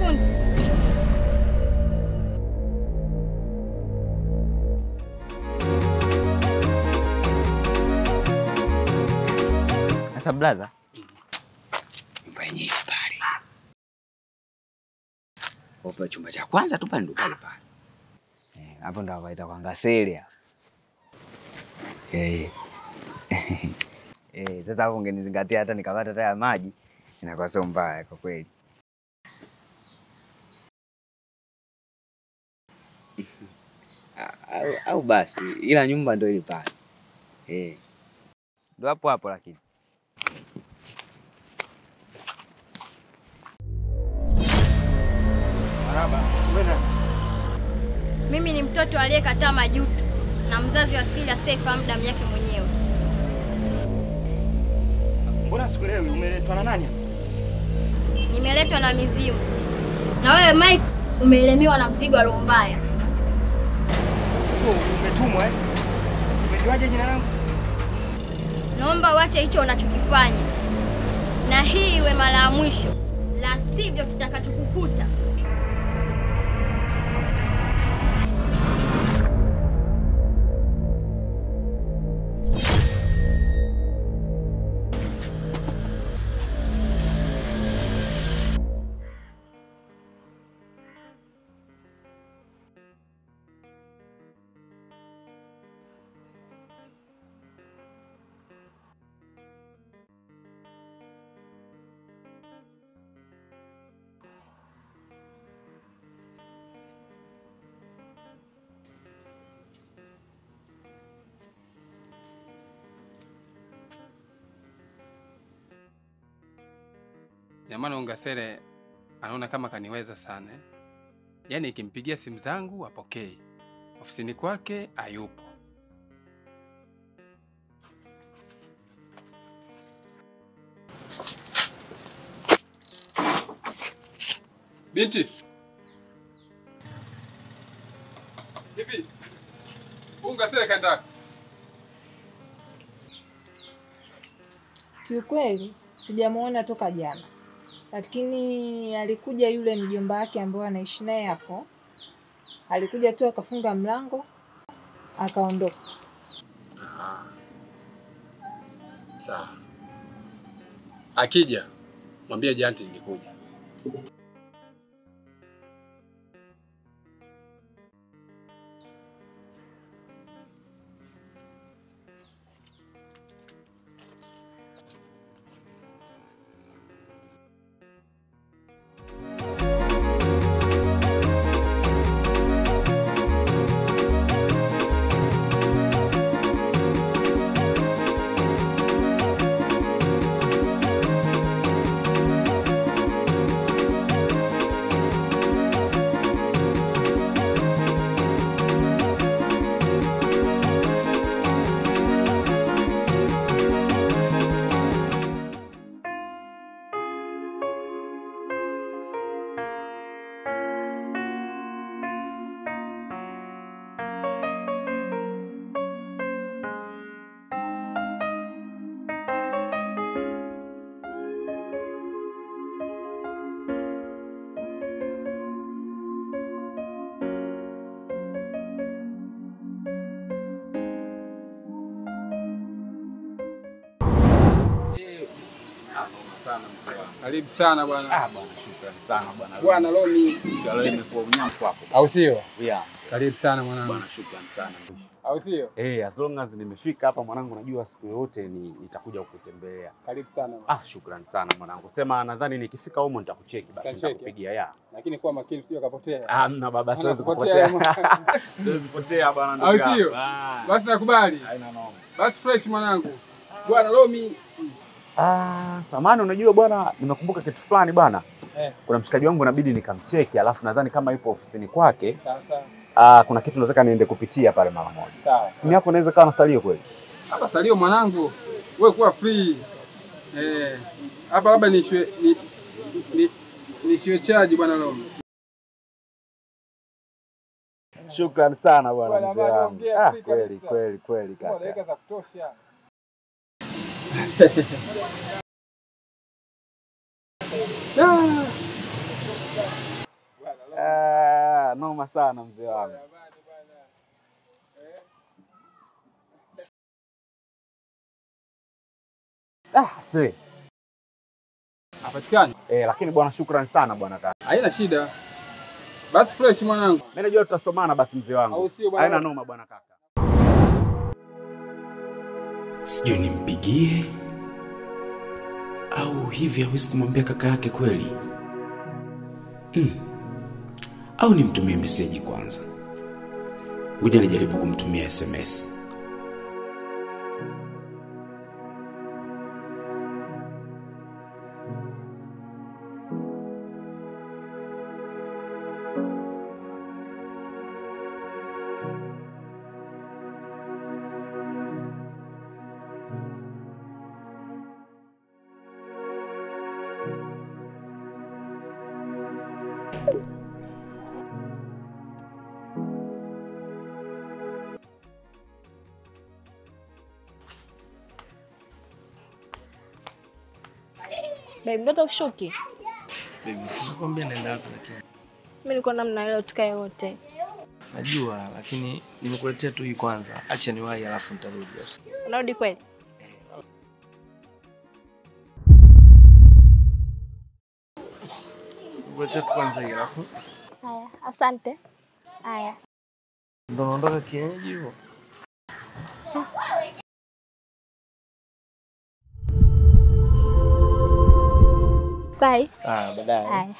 fundi? Sasa blaza, nyumba yenyewe pale. Hapo chumba cha kwanza tu pale ndo pale pale. Hapo ndo waita kwa Ngasele. Eh. Sasa hapo ungenizingatia hata nikapata hata ya maji inakuwa sio mbaya kwa kweli. Au basi ila nyumba ndio ile pale. Ndio hapo hapo lakini. Maraba, wewe. Mimi ni mtoto aliyekataa majuto na mzazi wa asili asiyefahamu damu yake mwenyewe. Mbona sikuelewi, umeletwa na nani hapa? Nimeletwa na mizimu. Na wewe Mike umeelemewa na mzigo wa roho mbaya. Umetumwa eh? Umejuaje jina langu? Naomba uache hicho unachokifanya. Na hii iwe mara ya mwisho. La sivyo kitakachokukuta. Jamani, Ngasele anaona kama kaniweza sana. Yaani ikimpigia simu zangu apokei. Ofisini kwake hayupo. Binti. Hivi Ngasele kaenda? Kiukweli sijamuona toka jana. Lakini alikuja yule mjomba wake ambaye anaishi naye hapo. Alikuja tu akafunga mlango akaondoka. Sawa. Akija mwambie Janti nilikuja. Karibu sana bwana. Ah bwana, shukrani sana bwana. Bwana Romi, siku ya leo imekuwa unyampu kwako. Au sio? Yeah. Karibu sana mwanangu. Bwana shukrani sana. Au sio? Eh, as long as nimefika hapa mwanangu, najua siku yote nitakuja kukutembelea. Karibu sana bwana. Ah, shukrani sana mwanangu. Sema nadhani nikifika humo nitakucheki basi nitakupigia ya. Lakini kuwa makini usije ukapotea. Ah, mna baba, siwezi kupotea. Siwezi kupotea bwana ndugu yangu. Au sio? Basi nakubali. Haina noma. Basi fresh mwanangu. Bwana Romi. Ah, samani unajua bwana, nimekumbuka kitu fulani bwana. Kuna mshikaji wangu inabidi nikamcheki, alafu nadhani kama yupo ofisini kwake. Sasa. Ah, kuna kitu nataka niende kupitia pale mara moja. Sawa. Simu yako inaweza kawa na salio kweli? Hapa salio mwanangu. Wewe kuwa free. Hapa labda niishwe charge bwana Romi. Shukrani sana bwana mzee wangu. Ah, kweli kweli kweli kaka. Dakika za kutosha. noma sana mzee wangu. Ah, see. Hapatikani. Lakini bwana shukrani sana bwana kaka. Haina shida. Basi fresh mwanangu. Mimi najua tutasomana basi mzee wangu. Au sio bwana? Haina noma bwana kaka. Sijui nimpigie au hivi hawezi kumwambia kaka yake kweli. Au nimtumie message kwanza. Ngoja nijaribu kumtumia SMS. Babe, mtoto ushuki. Baby, sikukwambia naenda wapi lakini. Mimi niko namna leo tukae wote. Najua lakini nimekuletea tu hii kwanza. Acha niwahi alafu nitarudi. Unarudi kweli? Nimekuletea tu kwanza hii alafu. Haya, asante. Haya. Ndio naondoka kienyeji hivyo. Bye. Ah, baadaye. Haya.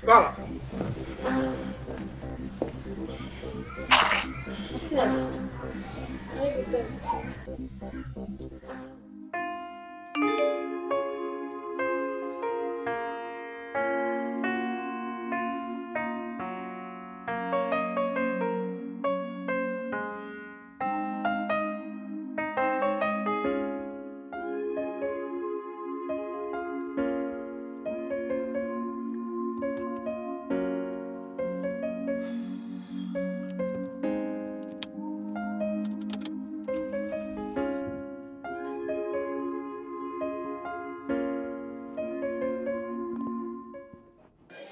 Sala.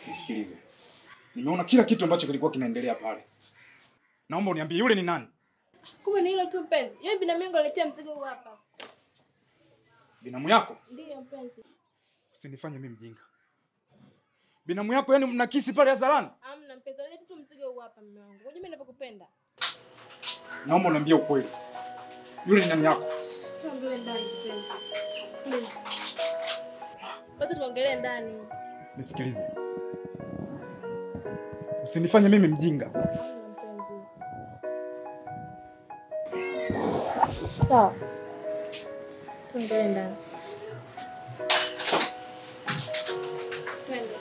Nisikilize. Nimeona kila kitu ambacho kilikuwa kinaendelea pale. Naomba uniambie yule ni nani? Kumbe ni hilo tu mpenzi. Yule binamu yangu aletea mzigo huu hapa. Binamu yako? Ndiyo mpenzi. Usinifanye mimi mjinga. Binamu yako yani mnakisi pale hadharani? Hamna mpenzi, aleta tu mzigo huu hapa mume wangu. Unajua mimi ninavyokupenda. Naomba uniambie ukweli. Yule ni nani yako? Tuongelee ndani mpenzi. Please. Basi tuongelee ndani. Nisikilize. Usinifanye mimi mjinga. Sawa. Tuongelee ndani. Twende.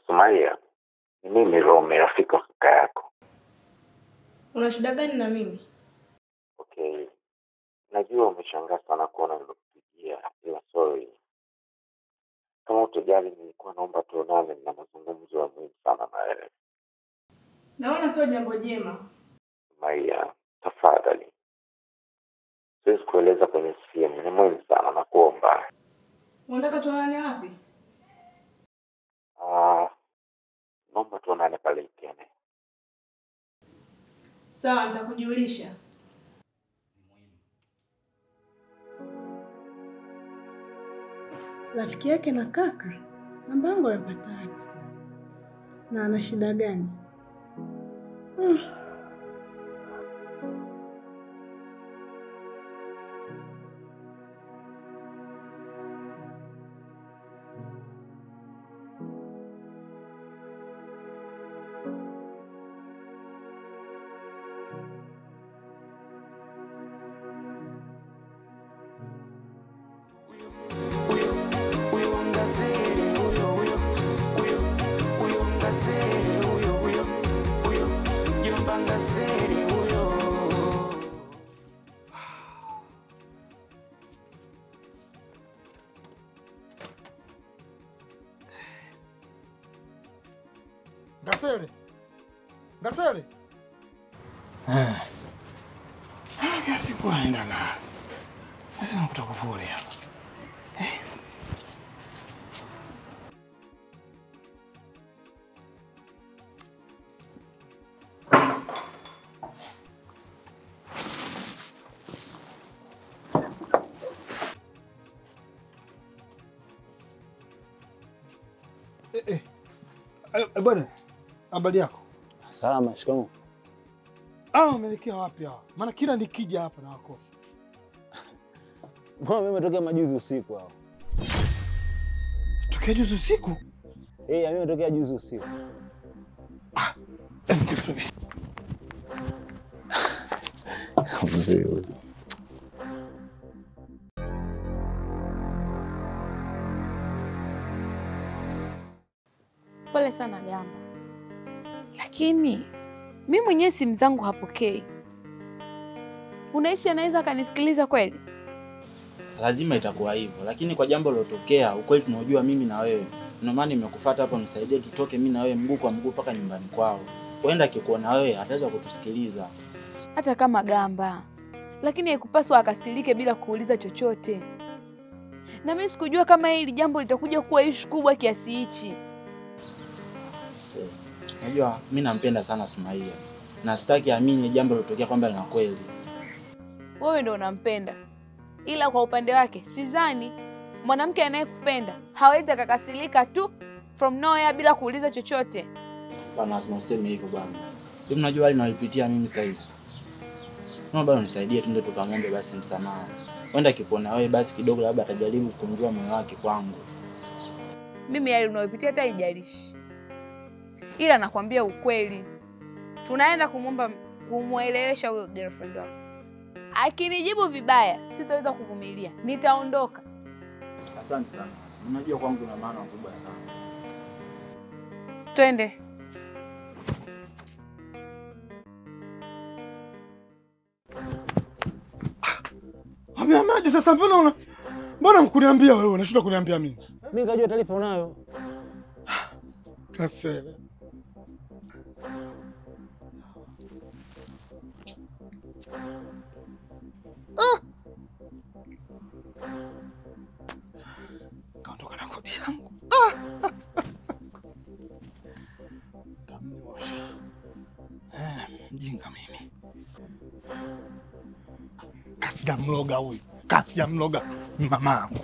Somalia, ni mimi Rome, rafiki wa kaka yako. Una shida gani na mimi? Okay. Najua umeshangaa sana kuona nimekupigia, ila sorry. Kama utojali, nilikuwa naomba tuonane na mazungumzo ya muhimu sana na wewe. Naona sio jambo jema. Maria, tafadhali. Siwezi kueleza kwenye simu, ni muhimu sana, nakuomba. Unataka tuonane wapi? Naomba tuonane pale Ikene. Sawa, nitakujulisha. Rafiki yake na kaka, namba yangu amepata wapi? Na ana shida gani? Ngasele. Ngasele. Siku anaenda na. Nasema kutoka kufuli hapa. Bwana, habari yako? Salama, shikamoo. Wameelekea wapi hawa? Maana kila nikija hapa nawakosa. Mbona mimi nimetokea majuzi usiku hao? Tokea juzi usiku? Mimi nimetokea juzi usiku. Mzee huyu. Pole sana Gamba. Lakini mimi mwenyewe simu zangu hapokei. Unahisi anaweza akanisikiliza kweli? Lazima itakuwa hivyo, lakini kwa jambo lilotokea, ukweli tunaojua mimi na wewe. Ndio maana nimekufuata hapa unisaidie tutoke mimi na wewe mguu kwa mguu mpaka nyumbani kwao. Huenda akikuona wewe ataweza kutusikiliza. Hata kama Gamba, lakini haikupaswa akasirike bila kuuliza chochote. Na mimi sikujua kama hili jambo litakuja kuwa issue kubwa kiasi hichi. Unajua mimi nampenda sana Sumaia. Na sitaki amini jambo lilotokea kwamba ni kweli. Wewe ndio unampenda. Ila kwa upande wake sidhani mwanamke anayekupenda hawezi akakasirika tu from nowhere bila kuuliza chochote. Bana, usiseme hivyo bwana. Wewe unajua hali ninayopitia mimi sasa hivi. Naomba unisaidie tu ndio tukamwombe basi msamaha. Wenda akikuona wewe basi kidogo labda atajaribu kumjua moyo wake kwangu. Mimi hali unayopitia hata haijalishi. Ila nakwambia ukweli. Tunaenda kumuomba kumuelewesha huyo girlfriend wako. Akinijibu vibaya, sitaweza kuvumilia. Nitaondoka. Asante sana. Unajua kwangu una maana kubwa sana. Twende. Ameamaje sasa mbona mbona mkuniambia wewe unashinda kuniambia mimi? Mimi nikajua taarifa unayo. Kasele. Kaondoka na kodi yangu. Tamniosha. Mjinga mimi. Kasijamloga huyu. Kasijamloga mamangu.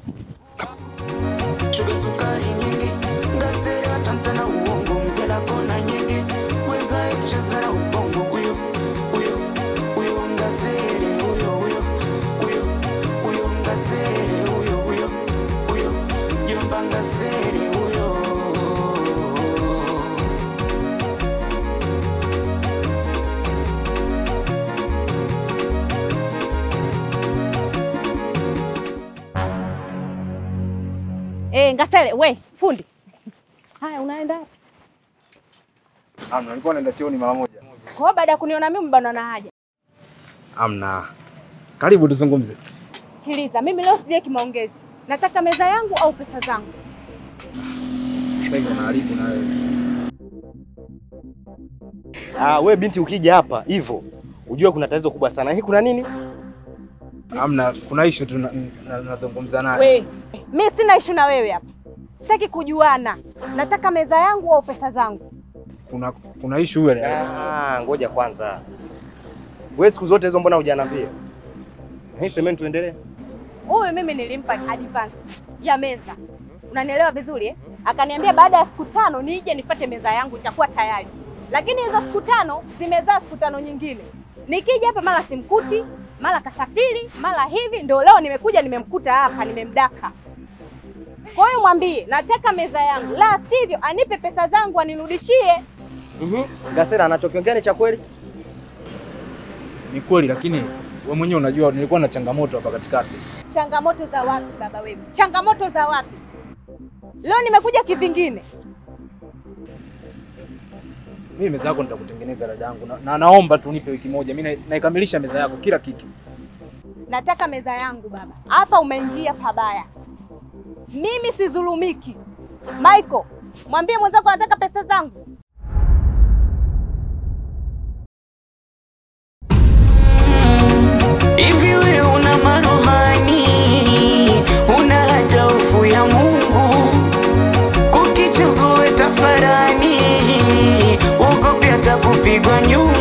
Shuga sukari nyingi, ngasere atantana uongo, mzela kona nyingi, weza kucheza na ubongo huyo, huyo, huyo ngasere huyo, huyo, huyo, huyo ngasere huyo, huyo, huyo, jomba ngasere huyo. Ngasele, we, fundi. Haya, unaenda wapi? Amna, nilikuwa naenda chooni mara moja. Kwa hiyo baada ya kuniona mimi mbona na haja? Amna. Karibu tuzungumze. Sikiliza, mimi leo sijai kimaongezi. Nataka meza yangu au pesa zangu. Sasa hivi unaharibu na wewe. Ah, we binti ukija hapa hivyo, ujue kuna tatizo kubwa sana. Hii kuna nini? Hamna, kuna issue tu nazungumza naye. We, mimi sina issue na wewe hapa. Sitaki kujuana. Nataka meza yangu au pesa zangu. Kuna issue wewe. Ah, ngoja kwanza. Wewe siku zote hizo mbona hujaniambia? Hii semeni tuendelee. Huyu mimi nilimpa advance ya meza. Unanielewa vizuri eh? Akaniambia baada ya siku 5 nije nipate meza yangu itakuwa tayari. Lakini hizo siku 5 zimezaa siku 5 nyingine. Nikija hapa mara simkuti, mara kasafiri, mara hivi, ndio leo nimekuja nimemkuta hapa, nimemdaka. Kwa hiyo mwambie nataka meza yangu, la sivyo anipe pesa zangu anirudishie. Ngasera anachokiongea ni cha kweli? Ni kweli, lakini wewe mwenyewe unajua nilikuwa na changamoto hapa katikati. Changamoto za wapi baba wewe? Changamoto za wapi? Leo nimekuja kivingine. Mimi meza yako nitakutengeneza dada yangu, na naomba tu nipe wiki moja. Mimi naikamilisha meza yako kila kitu. Nataka meza yangu baba. Hapa umeingia pabaya. Mimi sidhulumiki. Michael, mwambie mwenzako anataka pesa zangu. Hivi wewe una maruhani, una hata hofu ya Mungu? Kukicha uzoe tafarani, ugopi hata kupigwa nyundo.